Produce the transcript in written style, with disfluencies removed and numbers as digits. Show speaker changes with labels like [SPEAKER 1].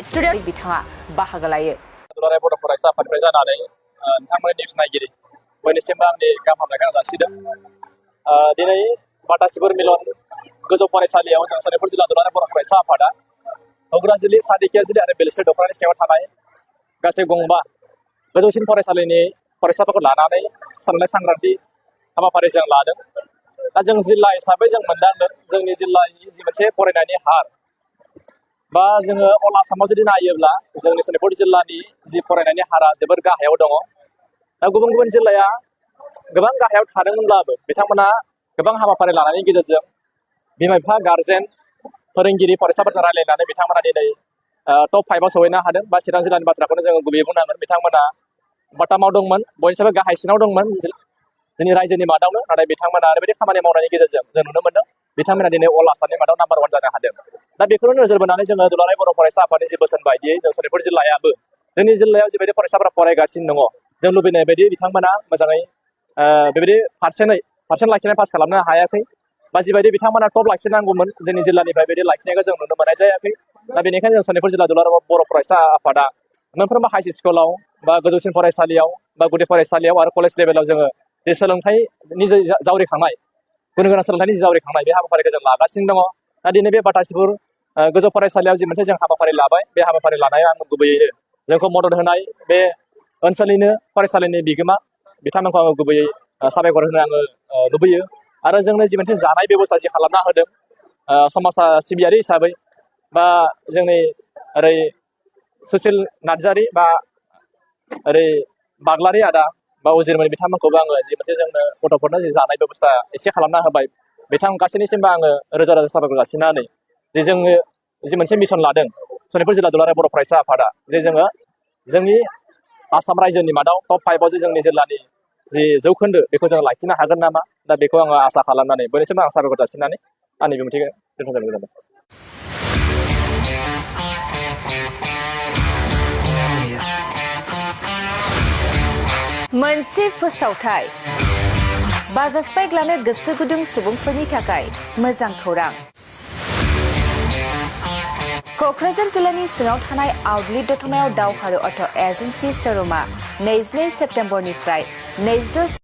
[SPEAKER 1] Studio बिथाङा बाहागो लायो।
[SPEAKER 2] दुलाराय बर' फरायसा आफादनिफ्राय जानानै नोंथांमोननि निउस नायगिरि बयनिसिमबो आंनि गाहाम हामलायनायखौ आं जासिदों। दिनै बाटासिबुर मिलन गोजौ फरायसालियाव जों सनितपुर जिल्ला दुलाराय बर' फरायसा आफादा हग्राजुलि सादिखियाजुलि आरो बेलसि दख'रानि सिङाव थानाय गासै गंबा गोजौसिन फरायसालिनि फरायसाफोरखौ लानानै साननाय सांग्रांथि हाबाफारि जों लादों। दा जों जिल्ला हिसाबै जों मोनदांदों जोंनि जिल्लानि जि मोनसे फरायनायनि हार बा जोङो अल आसामाव जुदि नायोब्ला जोंनि सनितपुर जिल्लानि जि फरायनायनि हारा जोबोर गाहायाव दङ। दा गुबुन गुबुन जिल्लाया गोबां गाहायाव थादोंमोनब्लाबो बिथांमोना गोबां हाबाफारि लानायनि गेजेरजों बिमा बिफा गारजेन फोरोंगिरि फरायसाफोरजों रायज्लायनानै बिथांमोना दिनै टप 5आव सहैनो हादों। बा चिरां जिल्लानि बाथ्राखौनो जोङो गुबैयै बुंनांगोन बिथांमोना बाटामाव दंमोन, बयनिसायबो गाहायसिनाव दंमोन जोंनि रायजोनि मादावनो। नाथाय बिथांमोना ओरैबायदि खामानि मावनायनि गेजेरजों जों नुनो मोनदों बिथांमोना दिनै अल आसामनि मादाव नाम्बार 1 जानो हादों। दा बेखौनो नोजोर बोनानै जोङो दुलाराय बर' फरायसा आफादनि जि बोसोन बायदियै जों सनितपुर जिल्लायाबो जोंनि जिल्लायाव जिबायदि फरायसाफोरा फरायगासिनो दङ जों लुबैनाय बायदि बिथांमोना मोजाङै बेबायदि पार्सेन्ट लाखिनानै पास खालामनो हायाखै बा जिबायदि बिथांमोना टप लाखिनांगौमोन जोंनि जिल्लानिफ्राय बिदि लाखिनायखौ जों नुनो मोननाय जायाखै। दा बेनिखायनो जों सनितपुर जिल्ला दुलाराय बर' फरायसा आफादा मोनफ्रोमबो हाई स्कुलाव बा गोजौसिन फरायसालियाव बा गुदि फरायसालियाव आरो कलेज लेभेलाव जोङो जे सोलोंथाइनि जावरिखांनाय गुन गोनां सोलोंथाइनि जावरिखांनाय बे हाबाफारिखौ जों लागासिनो दङ। दा दिनै बे बाटासिबुर गोजौ फरायसालियाव जि मोनसे जों हाबाफारि लाबाय बे हाबाफारि लानायाव आं गुबैयैनो जोंखौ मदद होनाय बे ओनसोलनिनो फरायसालिनि बिगोमा बिथांमोनखौ आङो गुबैयै साबायखर होनो आङो लुबैयो। आरो जोंनो जि मोनसे जानाय बेबस्था जि खालामना होदों समाज सिबियारि हिसाबै बा जोंनि ओरै सुसिल नार्जारि बा ओरै बाग्लारि आदा बा उजिरमोन बिथांमोनखौबो आङो जि मोनसे जोंनो गथ'फोरनो जि जानाय बेबस्था एसे खालामना होबाय बिथां गासैनिसिमबो आङो रोजा रोजा साबायखर जासिनानै जे जोङो जि मोनसे मिसन लादों सनितपुर जिल्ला दुलाराय बर' फरायसा आफादा जे जोङो जोंनि आसाम रायजोनि मादाव टप 5आव जे जोंनि जिल्लानि जि जौखोन्दो बेखौ जों लाखिनो हागोन नामा। दा बेखौ आङो आसा खालामनानै बयनिसिमबो आं साबायखर जासिनानै आंनि बिबुंथिखौ दोनथ'नो जादों।
[SPEAKER 1] मोनसे फोसावथाय बाजास्पाइग्लानो गोसो गुदुं सुबुंफोरनि थाखाय मोजां खौरां। क'क्राझार जिल्लानि सिङाव थानाय आउटलेट दतमायाव दावहारु अट' एजेन्सि श'रुमा 22 सेप्तेम्बरनिफ्राय 22